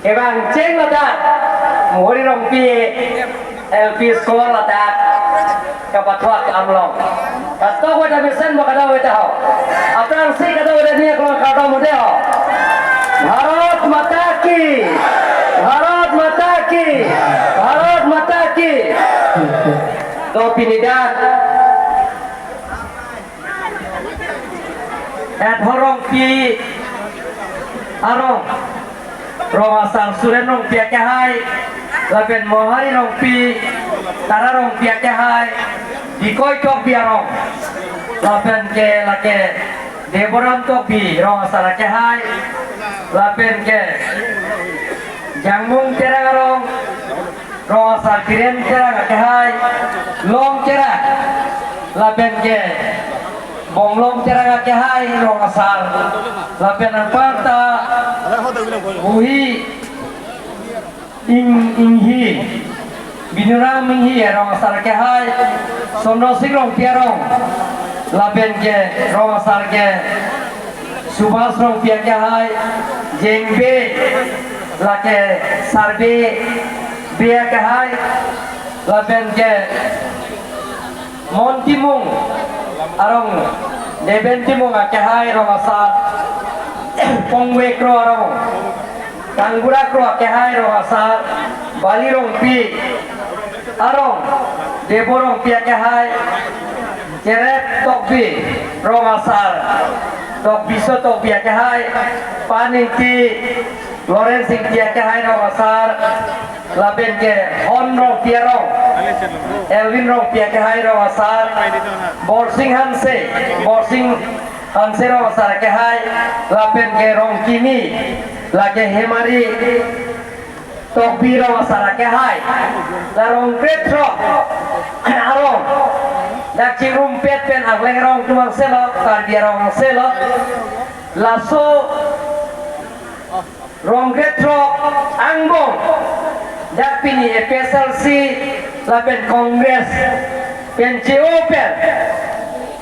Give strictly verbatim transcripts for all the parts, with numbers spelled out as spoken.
Kevang cheng ladak, Mohori Rongpi L P School ladak, kapathuak amlong. Katok weda mesen ba kada weda ho. Aphrangsi kada weda ni aklong kardom ude ho. Bharat Mata Ki, Bharat Mata Ki, Bharat Mata Ki. Do pini dak Edho Rongpi arong, Rong Asar Suren Rongpi akehai, lapen Mohori Rongpi, Tara Rongpi akehai, Dikoi Tokbi arong, lapen ke lake Deboram Tokbi Rong Asar akehai, lapen ke Jangmung Terang arong, Rong Asar Kiren Terang akehai, Long Terang, lapen ke Bonglong Terang akehai Rong Asar, lapen anparta Buhi Ing Inghi, Binuram Inghi Rong Asar akehai, Sondro Sing Rongpi arong, lapen ke Rong Asar ke Subhas Rongpi akehai, Jengbe, lake Sarbe Bey akehai, lapen ke Mon Timung arong, Deben Timung akehai Rong Asar, Pongwe Kro arong, Tangbura Kro akehai Rong Asar, Bali Rongpi arong, Debo Rongpi akehai, Cherep Tokbi Rong Asar, Tokbiso Tokbi akehai, Pan Ingti, Lawrence Ingti akehai Rong Asar, lapen ke Hon Rongpi arong, Elvin Rongpi akehai Rong Asar, Borsing Hanse, Borsing Hanse Rong Asar akehai, lapen ke Rongkimi, lake Hemari Tokbi Rong Asar akehai, la Rong Krethrok arong, dak chingrumpet pen Akleng arong atum angselo, Karbi arong angselo, laso Rong Krethrok angbong, dak pini A P H L C lapen Congress pen che-o pen,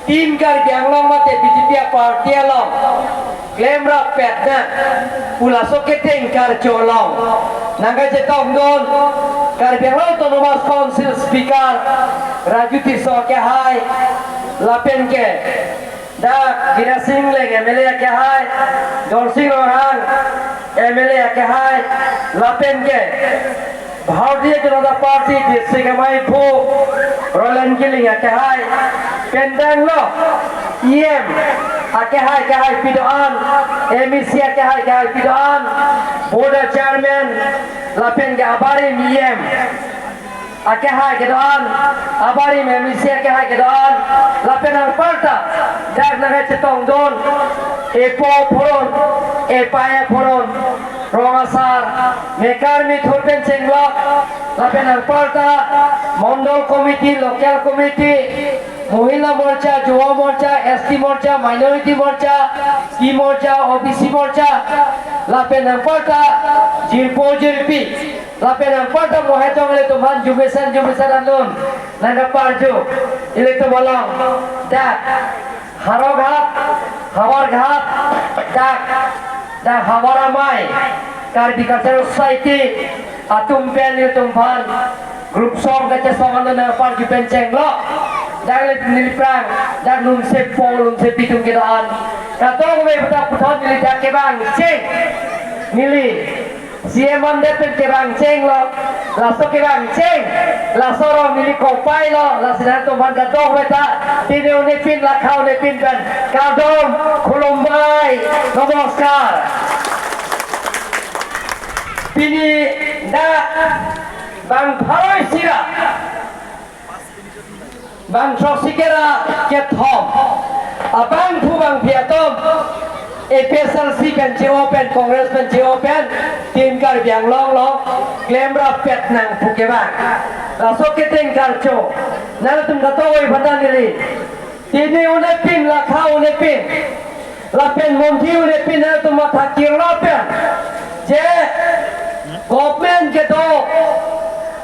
Team Karbi Anglong mate B J P aparty along klemrappet nang pu laso ketengkar cholong nangkachetongdun Karbi Anglong Autonomous Council Speaker Raju Tisso akehai, lapen ke dak Bidya Sing Engleng M L A akehai, Dorsing Ronghang M L A akehai, lapen ke Bharatiya Janata Party District Amei aphu Roland Killing akehai, pen danglo E M akehai akehai pi do-an, M E C akehai akehai pi do-an, Board Chairman, lapen ke abarim E M akehai kedo-an, abarim M E C akehai kedo-an, lapen anparta dak nangkachetongdun epo aphoron, epei aphoron, Rong Asar, Mekar Mithur pen chenglok, lapen anparta Mondol Committee, Local Committee, Mohila Morcha, Yuva Morcha, S T Morcha, Minority Morcha, Ki Morcha, O B C Morcha, lapen anparta jirpo jirpi, lapen anparta mohai jong ilitum aphan jumesen jumesen alun nangkaparju, ilitum along dak Howraghat, Howraghat, dak, dak Howrah Amei, Karbi Cultural Society atum pen ilitum aphan group song kachesong alun nangparju pen chenglok, dak le neli aphrang, dak nunsepo nunsepi atum kedo-an, kadokave pada puthot neli dak kevang cheng, neli C M mandet pen kevang chenglo, laso kevang cheng, laso arong neli kopai lo, lasi nangtum aphan kadokave ta, pini unepin lakha unepin pen kardom, khulumbai, namaskar. Pini dak bang pharo isi ra bang throksi kera kethom abangphu bangphi atum A P H L C pen che-o pen, Congress pen che-o pen, Team Karbi Anglong along klemrappet nang pu kevang. Laso ketengkar cho nangtum kadokave aphan ta neli, pini unepin, lakha unepin, lapen monthi unepin nangtum matha kirlo pen, je government kedo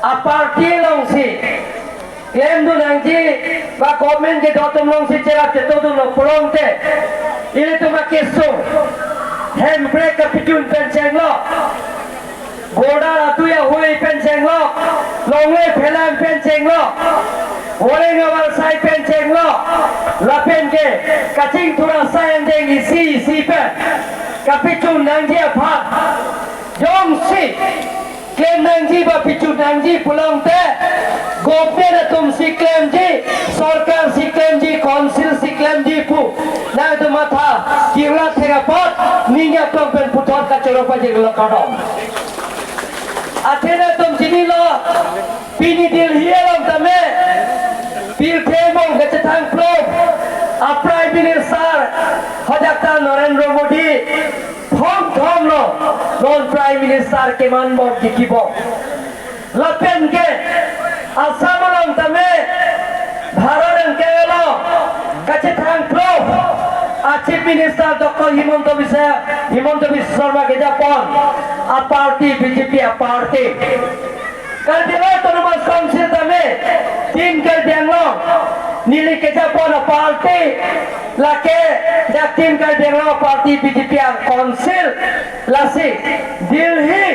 aparty alongsi klemdun nangji, ba government kedo atum alongsi cherap chetongdunlo pulote, ilitum akesung Hemprek kapechun pen chenglok, Godar atui ahui pen chenglok, longle phelang pen chenglok, Wareng avalsai pen chenglok, lapen ke kachingthur asai angdeng isi isi pen kapechun nangji aphan jongsi klem nangji ba pechun nangji pulote, government atum si klemji, sorkar si klemji, council si klemji pu nangtum matha kirla thek apot ning atum pen puthot kachoro pajirlo kardom. Athe nangtum chinilo, pini Delhi along tame pirthe angbong kachethang plom a Prime Minister hadak ta Narendra Modi thom thom lo, non Prime Minister keman bom kiki bom. Lapen ke Assam along tame Bharat angke lo kachethang plom a Chief Minister Doctor Himanta Biswa, Himanta Biswa Sarma kejapon a party B J P a party. Karbi Anglong Autonomous Council tame Team Karbi Anglong neli kejapon a party, lake dak Team Karbi Anglong party B J P a council, lasi Delhi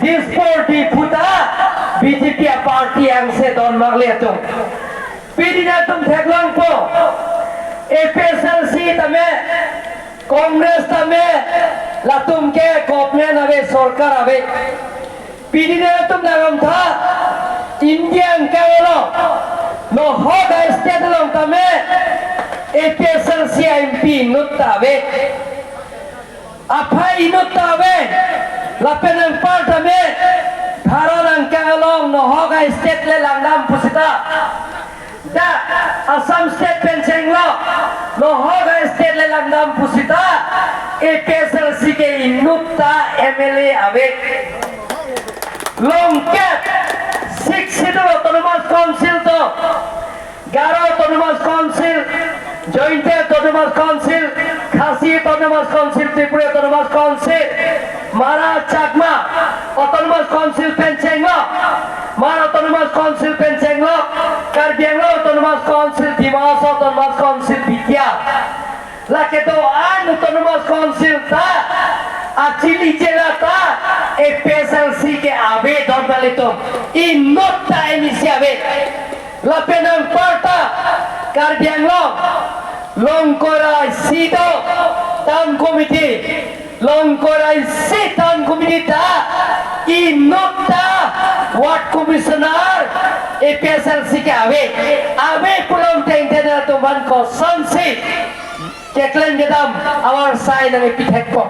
Dispur Diphu ta B J P a party angse don makle atum. Pini nangtum theklongpo, A P H L C tame, Congress tame, latum ke government ave, sorkar ave. Pini nangtum nangam tha, India angkang along, nohok a state along tame, A P H L C M P inut ta ave. Aphai inut ta ave, lapen anpar tame, Bharat angkang along nohok a state le langdam pusita, dak Assam state pen chenglok, nohok a state le langdam pusita, A P H L C ke inut ta M L A ave. Longket Sixth Schedule Autonomous Council to, Garo Autonomous Council, Jaintia Autonomous Council, Khasi Autonomous Council, Tripuri Autonomous Council, Mara Chakma Autonomous Council pen chenglok, Hmar Autonomous Council pen chenglok, Karbi Anglong Autonomous Council, Dima Hasao Autonomous Council, Bitiya. Lake do-an Autonomous Council ta, achili jela ta, A P H L C ke ave don balitum. Inut ta M A C ave. Lapen anparta Karbi Anglong, Longkorai isi do Town Committee, Longkorai isi Town Committee ta, inut ta Ward Commissioner A P H L C ke ave. Ave pulote internal tuman kosonsi keklem kedam avarsai nangkepi thekpo.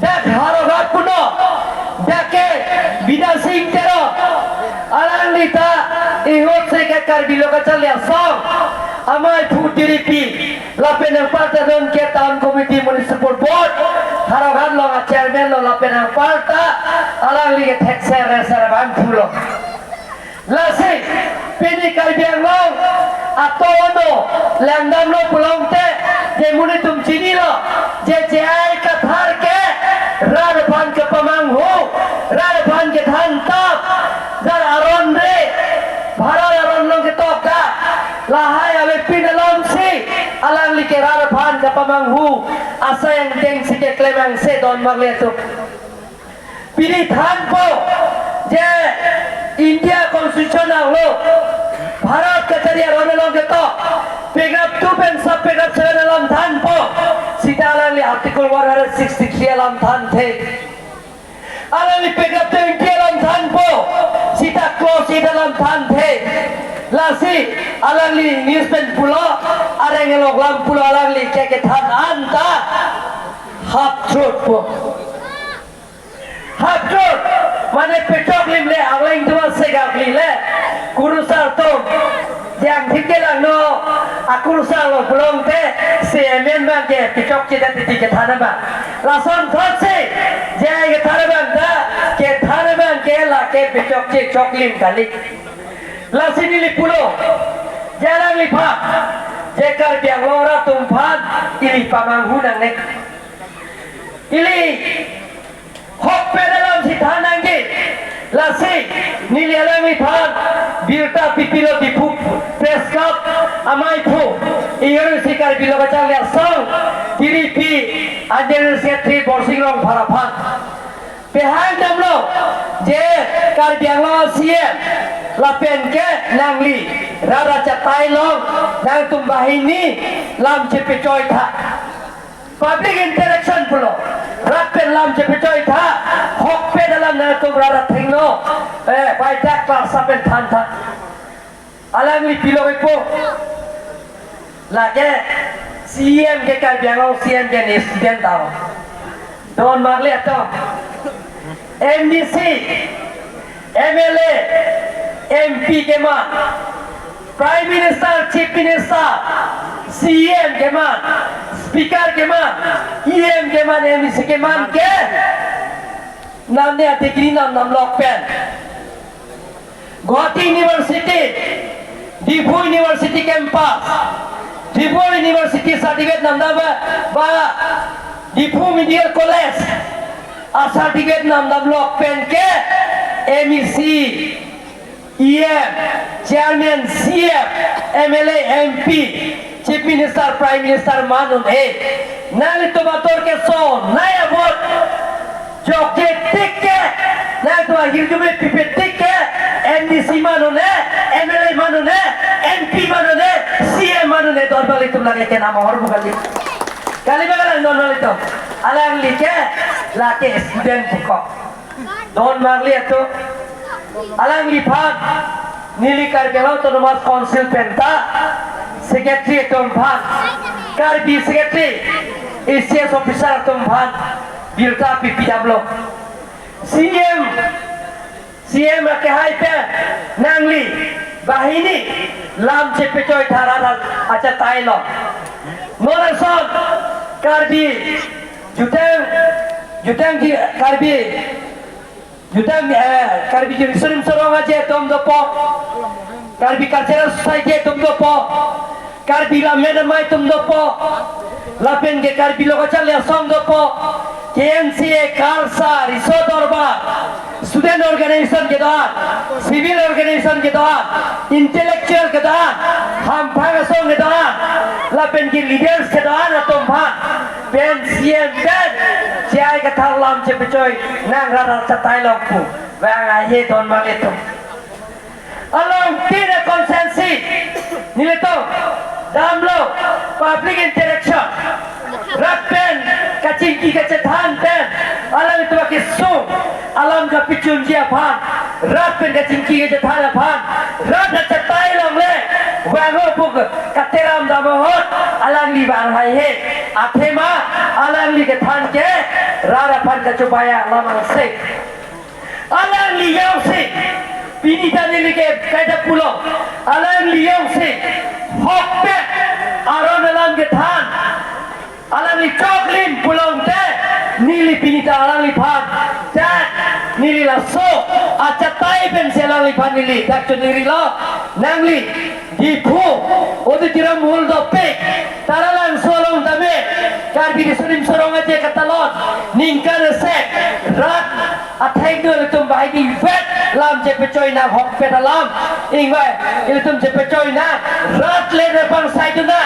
Dak Howraghat puno, dak ke Bidya Sing Teron, alangli ta ihut se ke Karbi Lo Kacharli Asong amaiphu tiripi, lapen anparta non ke Town Committee, Municipal Board, Howraghat along a chairman lo, lapen anparta alangli ke thekser reser abangphu lo. Lasi pini Karbi Anglong ato ano langdamlo pulote, je monit atum chinilo, je J I Kathar ke rat aphan kepamanghu, rat aphan kethan tap, jar aron re, Bharat aron along ketok ta, lahai avepin alamsi alangli ke rat aphan kepamanghu asai angdengsi keklem angse don makle atum. Pini thanpo, je India Constitution anglo, Bharat kachari aron along ketok, paragraph two pen sub paragraph seven alam thanpo, sita alangli Article one hundred sixty-three alam thanthe. Alangli paragraph twenty alam thanpo, sita clause eight alam thanthe. Lasi alangli English pen pulo, areng along lam pulo, alangli ke kethan anta half truth po. Half truth, mane pechoklim le, alang dua segap li le, kurusar atum, jangthik ke langno, akurusar lo pulote, se amen abang ke pechokche ta titi kethan abang. Lason thotsi, je kethan abang ta, kethan abang ke lake pechokche choklim kali. Lasi neli pulo, je alangliphan, je Karbi Anglong arat atum aphan, ili pamanghu nangne. Ili hokpet alamsi than nangji. Lasi neli alangliphan birta pipilo Diphu Press Club amaiphu, ingjirsi Karbi Lo Kacharli Asong tiripi General Secretary Borsing Rongphar aphan pehang damlo je Karbi Anglong C M lapen ke nangli rat achatai along nangtum banghini lam chepechoi tha. Public interaction pulo, rat pen lam chepechoi tha, hokpet alam nangtum rat athengno, eh, bai dak class pen than tha. Alangli pilo ipo. Lake C M ke Karbi Anglong C M ke ne student tau. Don marli atum. M D C, M L A, M P keman, Prime Minister, Chief Minister, C M keman, Speaker keman, E M keman, M D C keman ke namne degree nam namlok pen Guwahati University, Diphu University campus, Diphu University certificate namdam ba, ba Diphu Medical College a certificate namdamlok pen ke M E C, E M, Chairman, C M, M L A, M P, Chief Minister, Prime Minister ma un-e. Nanglitum atur keso, nai abot jokje tik ke, nangtum ahirjume pipe tik ke, M D C ma un-e, M L A ma un-e, M P ma un-e, C M ma un-e, don marli atum lake kenam ahormu kali. Kali ba kalang don marli atum. Alangli ke lake student bukok. Don marli atum. Alangliphan neli Karbi Anglong Autonomous Council penta secretary atum aphan, Karbi secretary, A C S officer atum aphan birta pipi damlo. C M, C M akehai pen nangli banghini lam chepechoi tha rat achatai along. Non ason Karbi jutang, jutang ji Karbi jutang, eh, Karbi Riso Nimso Rong Aje atum dopo, Karbi Cultural Society atum dopo, Karbi Lammet Amei atum dopo, lapen ke Karbi Lok Kacharli Asong dopo, K N C A, KALSA, Riso Dorbar, student organization kedo-an, civil organization kedo-an, intellectual kedo-an, hamphang asong kedo-an, lapen ke leaders kedo-an atum aphan pen C M pen J I Kathar lam chepechoi nang rat achatai along pu vang haihe don marli atum. Along tin a constituency nelitum damlo public interaction, rat pen kachingki kachethan pen alanglitum akesung alam kapachunji aphan, rat pen kachingki kachethan aphan, rat achatai along le vang-o pu kateram dam ahut alangli vang haihe. Athema alangli kethan ke rat aphan kachobai alam angse. Alangli jongsi pini ta neli ke kaita pulo, alangli jongsi hokpet aron alam kethan, alangli choklim pulote neli pini ta alangliphan, dak neli laso achatai pensi alangliphan neli dak choningri lo. Nangli Diphu Auditorium Hall dopik, Taralangso along tame, Karbi Riso Nimso Rong Aje katalon ningkan isi rat athengno ilitum banghini vet lam chepechoi nang, hokpet alam ingvai ilitum chepechoi nang, rat le repang saiduna.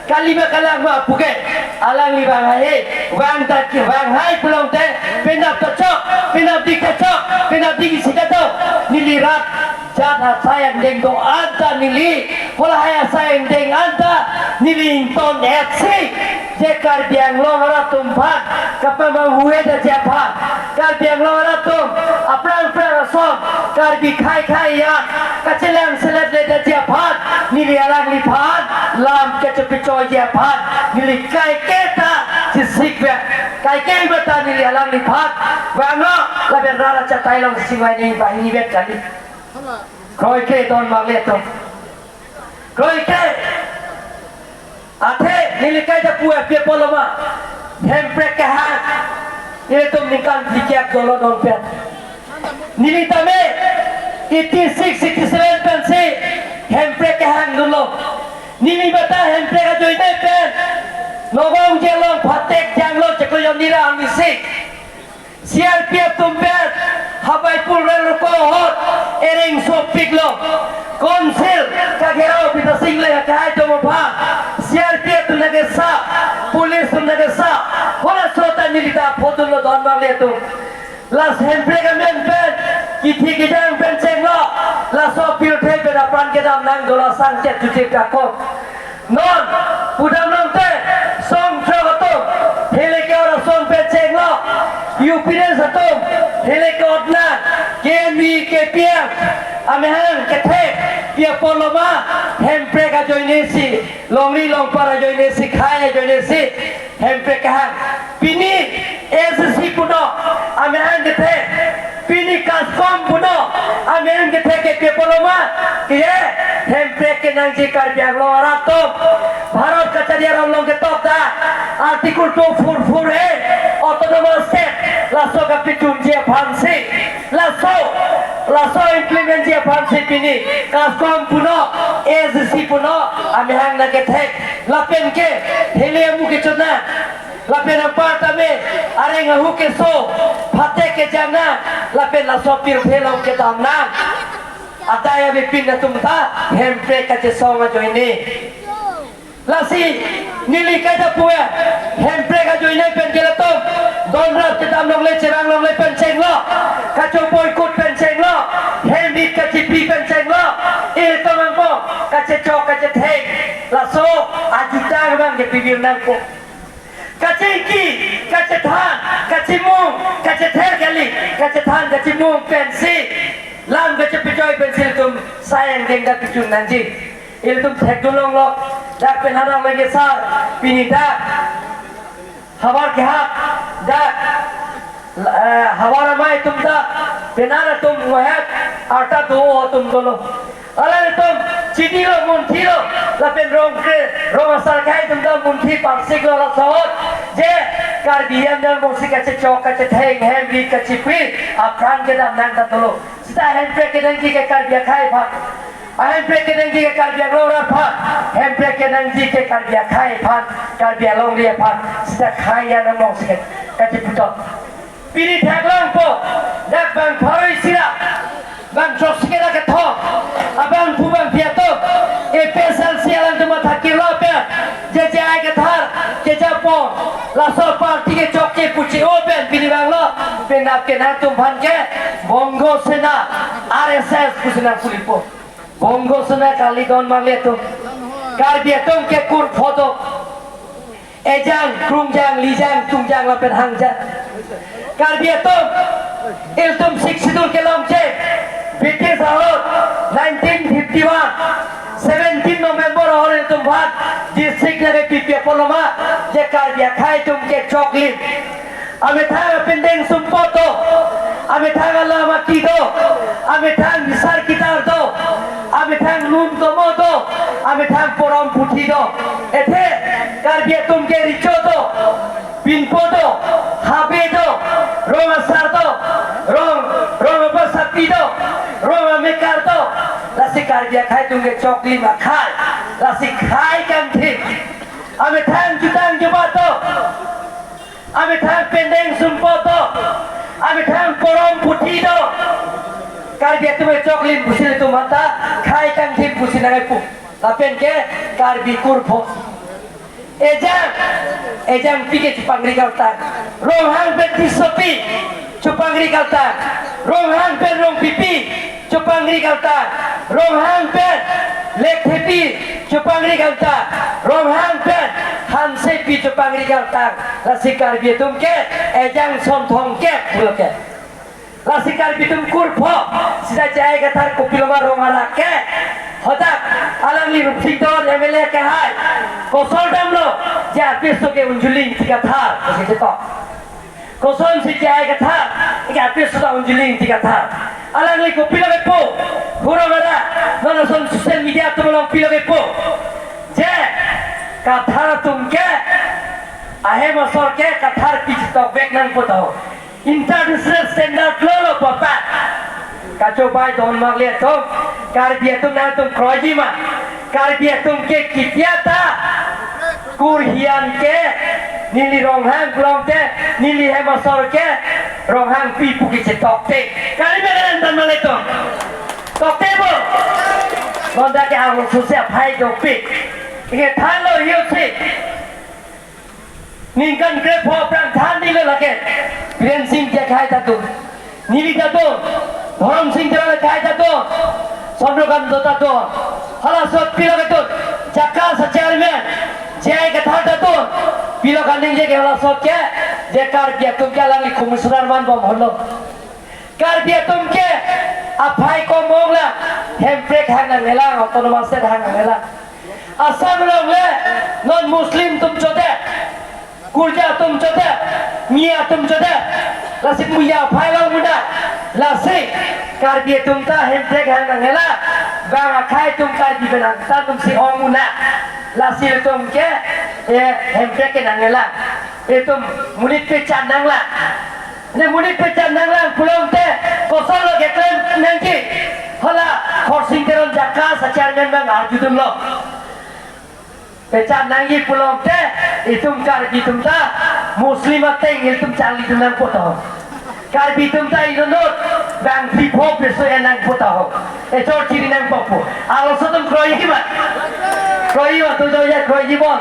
Kali ma kalang ma pu ke, alangli vang haihe. Vang ta ke, vang hai pulote penap ta chok, penap dik ta chok, penap dik isi ta chok. Neli rat jat asai angdeng do-an ta neli, hala hai asai angdeng an ta neli ington-etsi je Karbi Anglong arat atum aphan kapamanghu-etji aphan, Karbi Anglong arat atum aphrang phrang ason Karbi khei khei an kachelang selet-etji aphan neli alangliphan lam kachepechoiji aphan neli kaike ta chesik ve, kaike ma ta neli alangliphan vang-o lapen rat achatai along chingvai neli banghini vet kali. Kroikre don marli atum. Kroikre. Athe neli kaita pu api apoloma. Hemprek kehang. Nelitum ningkan phlikep dolo don pen. Neli tame eighty six, eighty seven pensi hemprek kehang dunlo. Neli mata hemprek ajoine pen Nagaon jail along phatek janglo cheklo yom nira amisi. C R P F atum pen Habaipur rel ruko ahut ereng sopiklo. Council kagherao Bidya Sing Engleng akehai atum aphan C R P F atum nangkesa, police atum nangkesa, ho Neli ta photo lo don bang le atum. Lasi Hemprek amen pen, kithi kejang pen chenglo. Laso pirthe pen apran kedam nang dola sangchet chuchek dakok. Non, pudam nangte, song throk atum, hele ke-ot asong pen chenglo. U P N S atum, hele ke-ot nang, K N V, K P M, amehang kethek, pi apot lo ma, Hemprek ajoine si, longri longpat ajoine si, khei ajoine si, Hemprek kehang. Pini S C puno, amehang kethek. Pini CASCOM puno, amehang kethek ke pi apot lo ma. Ke Hemprek kenangji Karbi Anglong arat atum. Bharat kachari aron along ketok ta. Article two four four A, Autonomous State, laso kapachunji aphansi. Laso, laso implement ji aphansi pini CASCOM puno, S C puno, amehang nangkethek. Lapen ke, hele amu kechotna. Lapen anparta me, areng ahu keso, phatek kejang nang, lapen laso pirthe along kedam nang. Adai avepin atum ta, Hemprek kachesong ajoine. Lasi, neli kaita pu-e, Hemprek ajoine pen ke latum, don rap kedam longle, cherang longle pen chenglo, kacho boycott pen chenglo, hem rit kachepi pen chenglo, ilitum angbong, kachechok, kachetheng, laso, ajutang abang ke pibir nangpo. Kachingki, kachethan, kachimung, kachether kali, kachethan, kachimung pensi, lam kachepechoi pensi ilitum sai angdeng ta pachun nangji. Ilitum thekdun longlo, dak penang lagi sar, pini dak, havar kehat, dak, eh, havar amei atum dak, penang atum ngohet, arta do atum dolo. Alanglitum chinilo, munthilo, lapen rong kre, rong asar khei atum ta munthi parsik lo laso ahut. Je, Karbi Anglong angbongsi kachechok, kachetheng, hem rit kachepi, apran kedam nang ta dolo. Seta Hemprek kenangji ke Karbi akhei aphan. Hemprek kenangji ke Karbi Anglong arat aphan. Hemprek kenangji ke Karbi akhei aphan, Karbi alongri aphan. Seta khei an angbongsi kacheputhot. Pini theklongpo, dak bang pharo isi ra, bang throksi ra kethom, abangphu bangphi atum, A P H L C alangtum matha kirlo pen, J J I Kathar, kejapon, laso party kechokche pu che-o pen, pini banglo, penap kenangtum aphan ke, Bongo Sena, R S S pusi nangpulipo. Bongo Sena kali don male atum. Karbi atum ke kurpho do. Ejang, krungjang, lijang, tungjang lapen hangjang. Karbi atum, ilitum Sixth Schedule kelongche, British ahut, nineteen fifty-one, seventeen November ahut ilitum aphan district nangkepi pi apot lo ma, je Karbi akhei atum kechoklim. Amethang apindeng sumpot do, amethang alam aki do, amethang bisar kitar do, amethang lum tomo do, amethang porom puthi do. Athe Karbi atum ke recho do, pinpo do, habe do, rong asar do, rong, rong abasapi do, rong amekar do. Lasi Karbi akhei atum kechoklim akhei, lasi khei kangthim. Amethang jutang jubat do. Amethang pendeng sumpot do. Amethang porom puthi do. Karbi atum kechoklim pusi ilitum matha, khei kangthim pusi nangpu. Lapen ke Karbi kurpho. Ejang, ejangpi ke chepangri kaltang. Ronghang pen Tissopi chepangri kaltang. Ronghang pen Rongpipi chepangri kaltang, Ronghang pen Lekthepi chepangri kaltang, Ronghang pen Hansepi chepangri kaltang. Lasi Karbi atum ke ejang son thomkep pulo ke. Lasi Karbi atum kurpho, seta J I Kathar kopilo ma rong arak ke. Hadak alangli Rupsing Teron M L A kehai, kosol damlo, je arpis to ke unjuling ti Kathar, lasi chetok. Kosonsi J I Kathar, ke arpis to unjuling ti Kathar. Alangli kopilo kepu, hurong ara, non ason social media atum along pilo kepu. Je, Kathar atum ke, ahem asor ke, Kathar pi chetok vek nangpo taho. International standard lo lo papa. Kachobai don marli atum, Karbi atum nangtum kroiji ma. Karbi atum ke kitia ta. Kurhian ke, neli Ronghang pulote, neli hem asor ke, Ronghangpi pu kechetokte. Kali me kalian don marli atum. Tokte bo. Bonta ke ang suse aphai dopik. Inge thanlo hiusi. Ningkan krepho aphrang than nilo lake. Biren Singh Tekhai ta do. Neli ta do. Dhorom Singh Teron Tekhai ta do. Chandrakanta ta do. Halaso pilo kedo. Jakasa chairman. J I Kathar ta do. Pilo kaningje ke halaso ke. Je Karbi atum ke alangli commissioner man bom holo. Karbi atum ke aphai komong la, Hemprek hang nanghelang, autonomous state hang nanghelang. Assam along le non Muslim atum chode, Kurja atum chode, Miya atum chode, lasi Miya aphai long muda, lasi Karbi atum ta Hemprek hang nanghelang, bang akhai atum Karbi benang ta atum si ong una, lasi atum ke, eh, Hemprek ke nanghelang, atum monit pechan nanglang. Ne monit pechan nanglang pulote, kosonlo keklem nangji. Hala Khorsing Teron Jakasa chairman bang arjudunlo. Pechan nangji pulote, itum Karbi atum ta, Muslim ateng itum charlidun nangpo to. Karbi atum ta inut bang phli pho peso en nangpo to. Echor chiri nangpo po. Arloso atum kroiji ma. Kroiji ma, tu jo ya kroiji bon.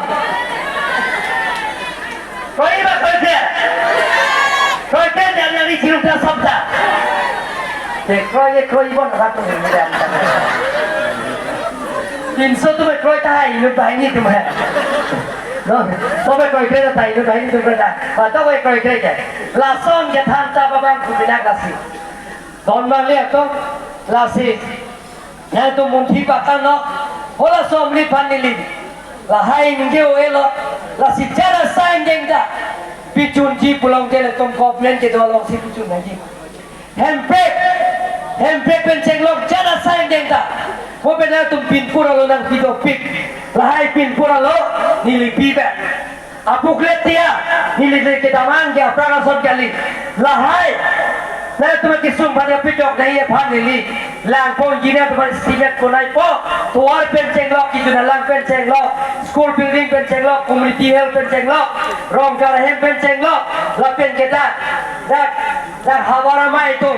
Kroiji ma kroikre. Kroikre dan yang di chirung ta sabda. Te kroi, kroi bon rat tu ni dan. Pinso atum kroi tahai, inut banghini atum hai. No, sob kroikre tahai, inut banghini atum kroi ta. Ba to kroikre ke. Lason kethan ta babang kuminak lasi. Don mangli atum lasi. Nangtum munthi pakan no, hola somli pan neli. Lahai ningje-o-elo, lasi jara sai ningje ta. Pichunji pulote latum government kedo alongsi pichun nangji. Hemprek, Hemprek pen chenglok jara sai ningje ta. Mo pen nangtum pinpur alo nangpi dopik. Lahai pinpur alo neli pi ba. Apuklet tia, neli le kedamtang ke aphrang ason kali. Lahai. Nangtum kesung pada pidok nangji aphan neli. Langpong jina teman simet konai po. Tovar pen chenglok, kijun alang pen chenglok, school building pen chenglok, community hall pen chenglok, Rongker ahem pen chenglok, lapen ke dak, dak, dak havar amei atum,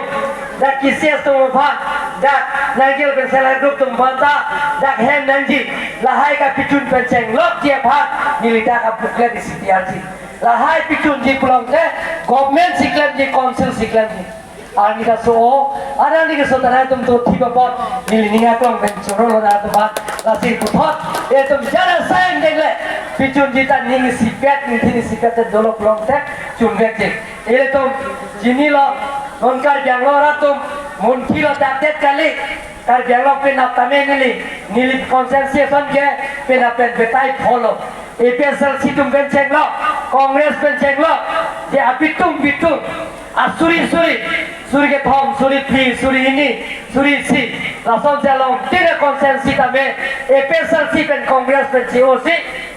dak K C S atum aphan, dak Nangkel pen self help group atum aphan ta, dak hem nangji, lahai kapichun pen chenglokji aphan, neli dak apuklet isi tiarji. Lahai pichunji pulote, government si klemji, council si klemji. Arni kaso, arni kaso ta nangtum dothip apot, neli ning aklong pen chorolo nangtum aphan, lasi puthot, itum jara sai ningje le, pichunji ta ning isipet, ning tin isipet te dolo pulote, chunvekji. Ilitum, chinilo, non Karbi Anglong arat atum, munthilo dakdet kali, Karbi Anglong penap tame neli, neli constituency ason ke, penap pen betai pholo. A P H L C atum pen chenglok, Congress pen chenglok, je abitum bitum, asuri suri, suri kethom, suri phli, suri hini, suri isi, lason chelong, tine constituency tame, A P H L C pen Congress pen C O C,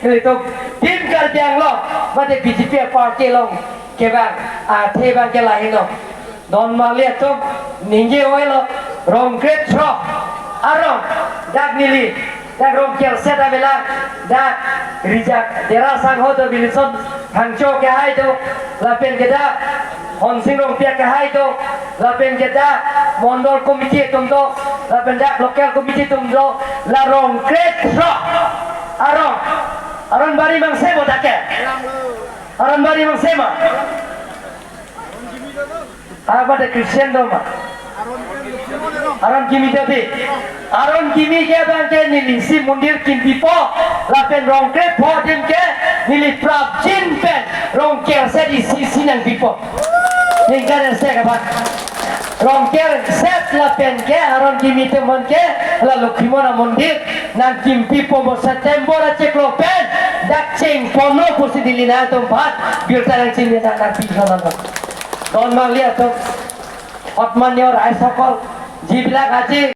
nelitum, Team Karbi Anglong, mate B J P party along, kevang, athe abang ke lahelo. Don mangli atum, ningje-o-elo, Rongkret throk, arong, dak neli, dak Rongker set avelang, dak Rijak, Dera Sangho do Wilson, Hangcho kehai do, lapen ke dak, Honsing Rongpiak kehai do, lapen ke dak, Mondol Committee atum do, lapen dak Local Committee atum do, la Rongkret throk, arong, Aron Bari Mangse bo dak ke. Aron Bari Mangse ma. Apa de Christian do ma. Aron Kimi jadi. Aron Kimi ke abang ke neli isi mondir kimpipo. Lapen Rongkret pho adim ke neli prapjin pen Rongker set isi isi nangpipo. Ningkan ese kabat. Rongker set lapen ke Aron Kimi temon ke la Lokhimon amondir nangkimpipo mo September achiklo pen dak chengponlo pusi neli nangtum aphan birta nangchini nang nangpi sonan. Don mangli atum, সন্মানীয় ৰাইজসকল, যিবিলাক আজি